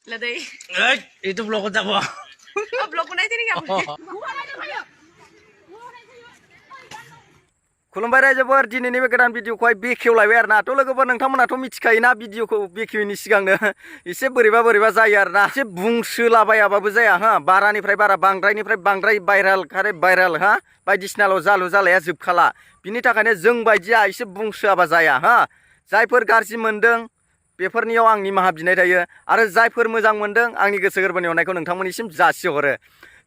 Là đi. Itu blog ko tako. Blog ko na ito niya. खुलुमबाय रायजोफोर दिनैनि बे गोदान भिडिअखौहाय बेखेवलायबाय आरो ना थ' लोगोफोर नोंथांमोनाथ' मिथिखायोना भिडिअखौ बेखेवैनि सिगांनो एसे बोरैबा जायो आरो ना एसे बुंसोलाबायाबाबो जाया हा बारानिफ्राय बारा बांद्रायनिफ्राय बांद्राय भाइराल हा बायदिसिनाल' जालु जालाया जोबखाला बिनि थाखायनो जों बायदिया एसे बुंसोआबा जाया हा जायफोर गाज्रि मोनदों बेफोरनियाव आं निमाहा बिनाय थायो आरो जायफोर मोजां मोनदों आंनि गोसो गोरबोनि अननायखौ नोंथांमोननिसिम जासिहरो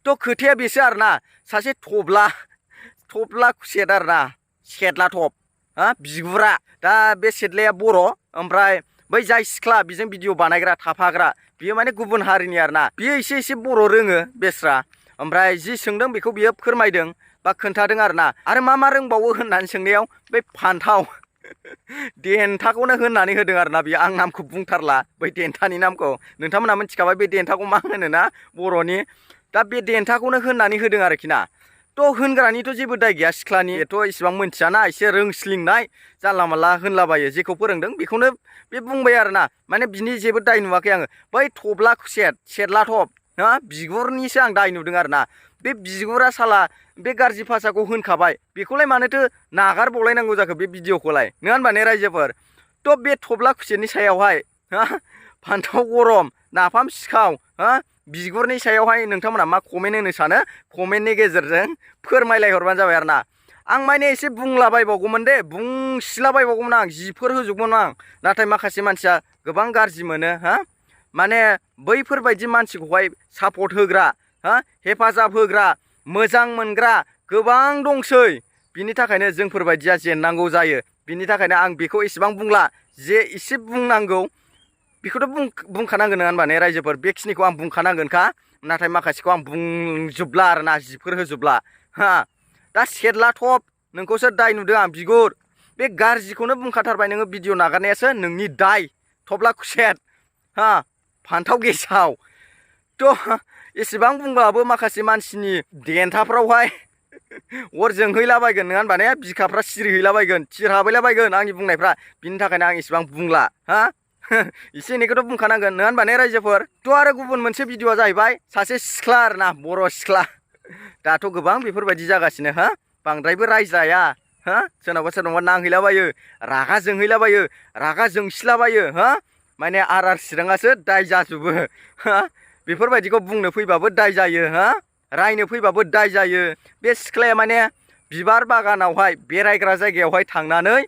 थ' खोथाया बेसो आरो ना सासे थब्ला खुसेत आरो ना सेदला थप हा बिगुरा दा बे सेदलाया बर' ओमफ्राय बै जाय सिख्ला बेजों भिडिअ बानायग्रा थाफाग्रा बियो माने गुबुन हारिनि आरो ना बियो एसे बर' रोङो बेस्रा ओमफ्राय जि सोंदों बेखौ बियो फोरमायदों बा खोन्थादों आरो ना आरो मा रोंबावो होननानै सोंनायाव बै फान्थाव देन्थाखौनो होननानै होदों आरो ना बियो आं नामखौ बुंथारला बै देन्थानि नामखौ नोंथांमोना मिथिखाबाय बे देन्थाखौ मा होनो ना बर'नि दा बे देन्थाखौनो होननानै होदों आरोखि ना थ' होनग्रानिथ' जेबो दाय गैया सिख्लानि एथ' इसेबां मोनथियाना एसे रोंस्लिंनाय जानला मानला होनलाबायो जेखौ फोरोंदों बेखौनो बे बुंबाय आरो ना माने बिनि जेबो दाय नुवाखै आङो बै थब्ला खुसेत सेदला थप हा बिगुरनिसो आं दाय नुदों आरो ना बे बिगुरा साला बे गाज्रि भाषाखौ होनखाबाय बेखौलाय मानोथो नागारबावलायनांगौ जाखो बे भिडिअखौलाय नङा होनबा ने रायजोफोर थ' बे थब्ला खुसेतनि सायावहाय हा फान्थाव गरम नाफाम सिखाव हा बिगुरनि सायावहाय नोंथांमोना मा कमेन्ट होनो सानो कमेन्टनि गेजेरजों फोरमायलायहरबानो जाबाय आरो ना आं माने एसे बुंलाबायबावगौमोन दे बुंसिलाबायबावगौमोन आं जिफोर होजोबगौमोन आं नाथाय माखासे मानसिया गोबां गाज्रि मोनो हा माने बैफोरबायदि मानसिखौहाय सापर्ट होग्रा हा हेफाजाब होग्रा मोजां मोनग्रा गोबां दंसै बिनि थाखायनो जोंफोरबायदिया जेननांगौ जायो बिनि थाखायनो आं बेखौ एसेबां बुंला जे एसे बुंनांगौ बेखौथ' बुंखानांगोन नङा होनबा ने रायजोफोर बेखिनिखौ आं बुंखानांगोनखा नाथाय माखासेखौ आं बुंजोबला आरो ना जिफोर होजोबला हा दा सेदला थप नोंखौसो दाय नुदों आं बिगुर बे गाज्रिखौनो बुंखाथारबाय नोङो भिडिअ नागारनायासो नोंनि दाय थब्ला खुसेत हा फान्थाव गेसाव थ' एसेबां बुंबाबो माखासे मानसिनि देन्थाफ्रावहाय अर जोंहैलाबायगोन नङा होनबा ने बिखाफ्रा सिरिहैलाबायगोन थिर हाबहैलाबायगोन आंनि बुंनायफ्रा बिनि थाखायनो आं एसेबां बुंला हा एसे एनैखौथ' बुंखानांगोन नङा होनबा ने रायजोफोर थ' आरो गुबुन मोनसे भिडिअआ जाहैबाय सासे सिख्ला आरो ना बर' सिख्ला दाथ' गोबां बेफोरबायदि जागासिनो हा बांद्रायबो रायजाया हा सोरनावबा नांहैलाबायो रागा जोंहैलाबायो रागा जोंसिलाबायो हा माने आर चिराङासो दाय जाजोबो हा बेफोरबायदिखौ बुंनो फैबाबो दाय जायो हा रायनो फैबाबो दाय जायो बे सिख्लाया माने बिबार बागानावहाय बेरायग्रा जायगायावहाय थांनानै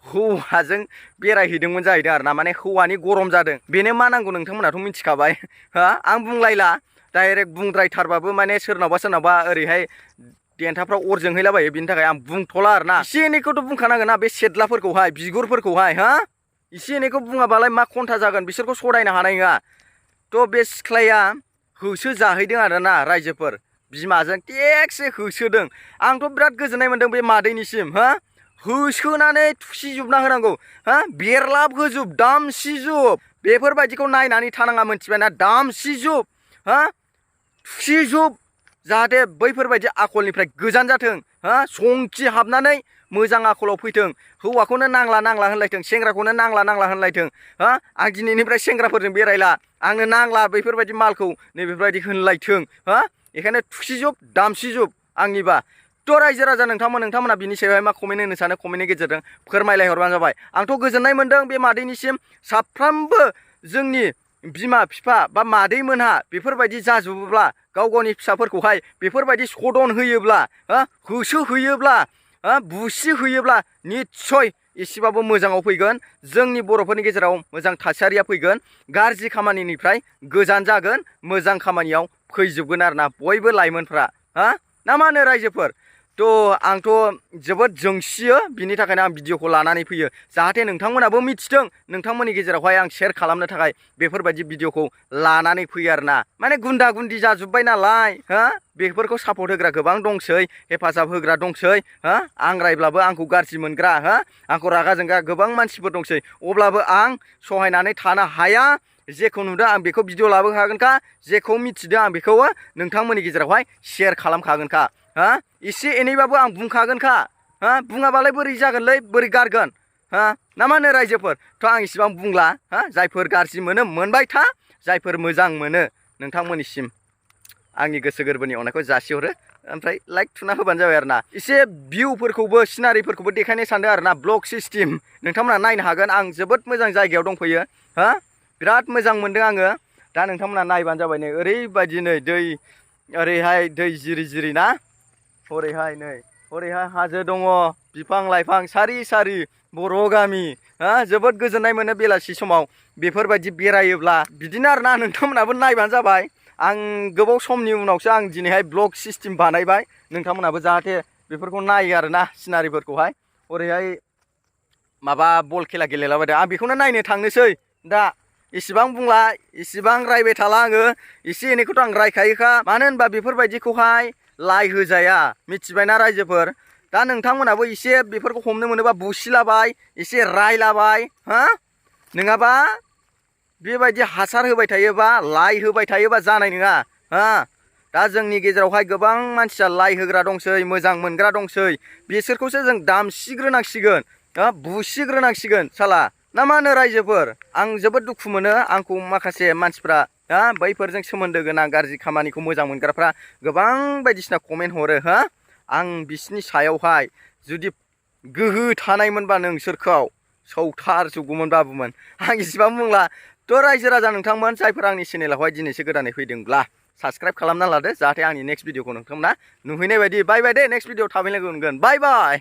हौवाजों बेरायहैदोंमोन जाहैदों आरो ना माने हौवानि गरम जादों बेनो मा नांगौ नोंथांमोनाथ' मिथिखाबाय हा आं बुंलायला डाइरेक्ट बुंद्रायथारबाबो माने सोरनावबा ओरैहाय देन्थाफ्राव अर जोंहैलाबायो बिनि थाखाय आं बुंथ'ला आरो ना एसे एनैखौथ' बुंखानांगोन ना बे सेदलाफोरखौहाय बिगुरफोरखौहाय हा एसे एनैखौ बुङाबालाय मा खन्था जागोन बिसोरखौ सदायनो हानाय नङा थ' बे सिख्लाया होसो जाहैदों आरो ना रायजोफोर बिमाजों टेक्सै होसोदों आंथ' बिराद गोजोननाय मोन्दों बे मादैनिसिम हा होसोनानै थुसिजोबना होनांगौ हा बेरलाब होजोब दामसिजोब बेफोरबायदिखौ नायनानै थानाङा मोनथिबायना दामसिजोब हा थुसिजोब जाहाथे बैफोरबायदि आखलनिफ्राय गोजान जाथों हा संखि हाबनानै मोजां आखलाव फैथों हौवाखौनो नांला होनलायथों सेंग्राखौनो नांला होनलायथों हा आं दिनैनिफ्राय सेंग्राफोरजों बेरायला आंनो नांला बैफोरबायदि मालखौ नैबेफोरबायदि होनलायथों हा बेखायनो थुसिजोब दामसिजोब आंनिबा थ' रायजो राजा नोंथांमोना बिनि सायावहाय मा कमेन्ट होनो सानो कमेन्टनि गेजेरजों फोरमायलायहरबानो जाबाय आंथ' गोजोननाय मोन्दों बे मादैनिसिम साफ्रोमबो जोंनि बिमा बिफा बा मादैमोनहा बेफोरबायदि जाजोबोब्ला गावनि फिसाफोरखौहाय बेफोरबायदि सदन होयोब्ला होसो होयोब्ला बुसि होयोब्ला निस्सय एसेबाबो मोजाङाव फैगोन जोंनि बर'फोरनि गेजेराव मोजां थासारिया फैगोन गाज्रि खामानिनिफ्राय गोजान जागोन मोजां खामानियाव फैजोबगोन आरो ना बयबो लाइमोनफ्रा हा ना मा होनो रायजोफोर थ' आंथ' जोबोद जोंसियो बिनि थाखायनो आं भिडिअखौ लानानै फैयो जाहाथे नोंथांमोनाबो मिथिथों नोंथांमोननि गेजेरावहाय आं शेयार खालामनो थाखाय बेफोरबायदि भिडिअखौ लानानै फैयो आरो ना माने गुन्दा गुन्दि जाजोब्बाय नालाय हा बेफोरखौ सापर्ट होग्रा गोबां दंसै हेफाजाब होग्रा दंसै हा आं रायब्लाबो आंखौ गाज्रि मोनग्रा हा आंखौ रागा जोंग्रा गोबां मानसिफोर दंसै अब्लाबो आं सहायनानै थानो हाया जेखौ नुदों आं बेखौ भिडिअ लाबोखागोनखा जेखौ मिथिदों आं बेखौ नोंथांमोननि गेजेरावहाय शेयार खालामखागोनखा हा एसे एनैबाबो आं बुंखागोनखा हा बुङाबालाय बोरै जागोनलै बोरै गारगोन हा ना मा होनो रायजोफोर थ' आं इसेबां बुंला हा जायफोर गाज्रि मोनो मोनबाय था जायफोर मोजां मोनो नोंथांमोननिसिम आंनि गोसो गोरबोनि अननायखौ जासिहरो ओमफ्राय लाइक थुना होबानो जाबाय आरो ना एसे भिउफोरखौबो सिनारिफोरखौबो देखायनो सानदों आरो ना ब्लग सिस्टेम नोंथांमोना नायनो हागोन आं जोबोद मोजां जायगायाव दंफैयो हा बिराद मोजां मोनदों आङो दा नोंथांमोना नायबानो जाबाय नै ओरैबायदि नै दै ओरैहाय दै जिरि जिरि ना हरैहाय नै हरैहाय हाजो दङ बिफां लाइफां सारि सारि बर' गामि हा जोबोद गोजोननाय मोनो बेलासि समाव बेफोरबायदि बेरायोब्ला बिदिनो आरो ना नोंथांमोनाबो नायबानो जाबाय आं गोबाव समनि उनावसो आं दिनैहाय ब्लग सिस्टेम बानायबाय नोंथांमोनाबो जाहाथे बेफोरखौ नायो आरो ना सिनारिफोरखौहाय ओरैहाय माबा बल खेला गेलेलाबायदों आं बेखौनो नायनो थांनोसै दा इसिबां बुंला इसिबां रायबाय थाला आङो एसे एनैखौथ' आं रायखायोखा मानो होनबा बेफोरबायदिखौहाय लाइ होजाया मिथिबायना रायजोफोर दा नोंथांमोनाबो एसे बेफोरखौ हमनो मोनोबा बुसिलाबाय एसे रायलाबाय हा नङाबा बेबायदि हासार होबाय थायोबा लाइ होबाय थायोबा जानाय नङा हा दा जोंनि गेजेरावहाय गोबां मानसिया लाइ होग्रा दंसै मोजां मोनग्रा दंसै बिसोरखौसो जों दामसिग्रोनांसिगोन बुसिग्रोनांसिगोन साला ना मा होनो रायजोफोर आं जोबोद दुखु मोनो आंखौ माखासे मानसिफ्रा हा बैफोरजों सोमोन्दो गोनां गाज्रि खामानिखौ मोजां मोनग्राफ्रा गोबां बायदिसिना कमेन्ट हरो हा आं बिसिनि सायावहाय जुदि गोहो थानायमोनबा नोंसोरखौ सौथारजोबगौमोन बाबुमोन आं इसिबां बुंला थ' रायजो राजा नोंथांमोन जायफोर आंनि चेनेलावहाय दिनैसो गोदानै फैदोंब्ला साबसक्राइब खालामना लादो जाहाथे आंनि नेक्स्ट भिडिअखौ नोंथांमोना नुहैनाय बायदि बाय बाय दे नेक्स्ट भिडिअ थाबैनो लोगो मोनगोन बाय बाय